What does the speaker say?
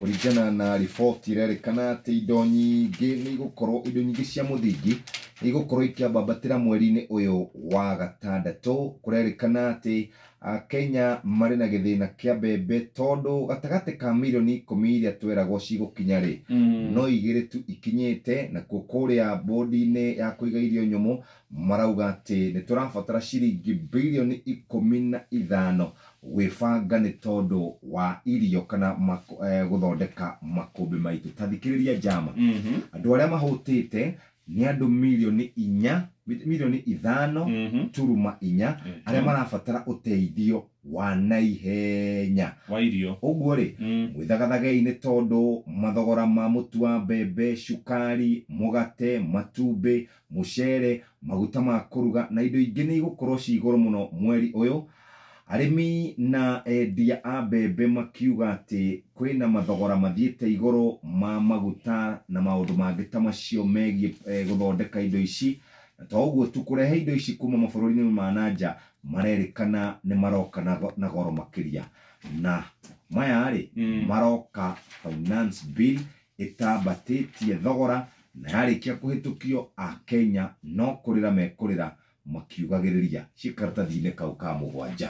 Kũringana na riboti ĩrerĩkana atĩ indo nyingĩ nĩ igũkorwo, indo nyingĩ cia mũthingi nĩ igũkorwo ikĩambambatĩra mweri-inĩ ũyũ wa gatandatũ. Kũrerĩkana atĩ Akenya marĩ na gĩthĩna kĩa mbembe tondũ gatagatĩ ka mirioni 10 iria tweragwo cigũkinya rĩ, no 2 tu ikinyĩte. Nakuo kũrĩa bodi-inĩ ya kũiga irio nyũmũ marauga atĩ nĩ tũrabatara ciringi birioni 15 gwĩbanga nĩ tondũ wa irio kana gũthondeka makũmbĩ maitũ. Ta thikĩrĩria njama. Andũ arĩa mahũtĩte nĩ andũ mirioni 4, mirioni 5 turuma 4 arĩa marabatara ũteithio wa naihenya wa irio. Ũguo rĩ, mwĩthagathagei nĩ tondũ mathogora ma mũtu wa mbembe, cukari, mũgate, matumbĩ, mũcere, maguta ma kũruga na indo ingĩ nĩ igũkorwo ci igũrũ mũno mweri ũyũ. Arĩmi na endia a mbembe makiuga atĩ kwĩna mathogora mathiĩte igũrũ ma maguta na maũndũ mangĩ ta macio megiĩ gũthondeka indo ici. Na to ũguo tu, kũrehe indo ici kuma mabũrũri-inĩ ma na nja marerĩkana nĩ maroka na goro makĩria. Na maya rĩ, maroka finance bill ĩtambatĩtie thogora, na yarĩkia kũhĩtũkio Akenya no kũrĩra mekũrĩra makiugagĩrĩria ciĩ karatathi-inĩ kau ka 7.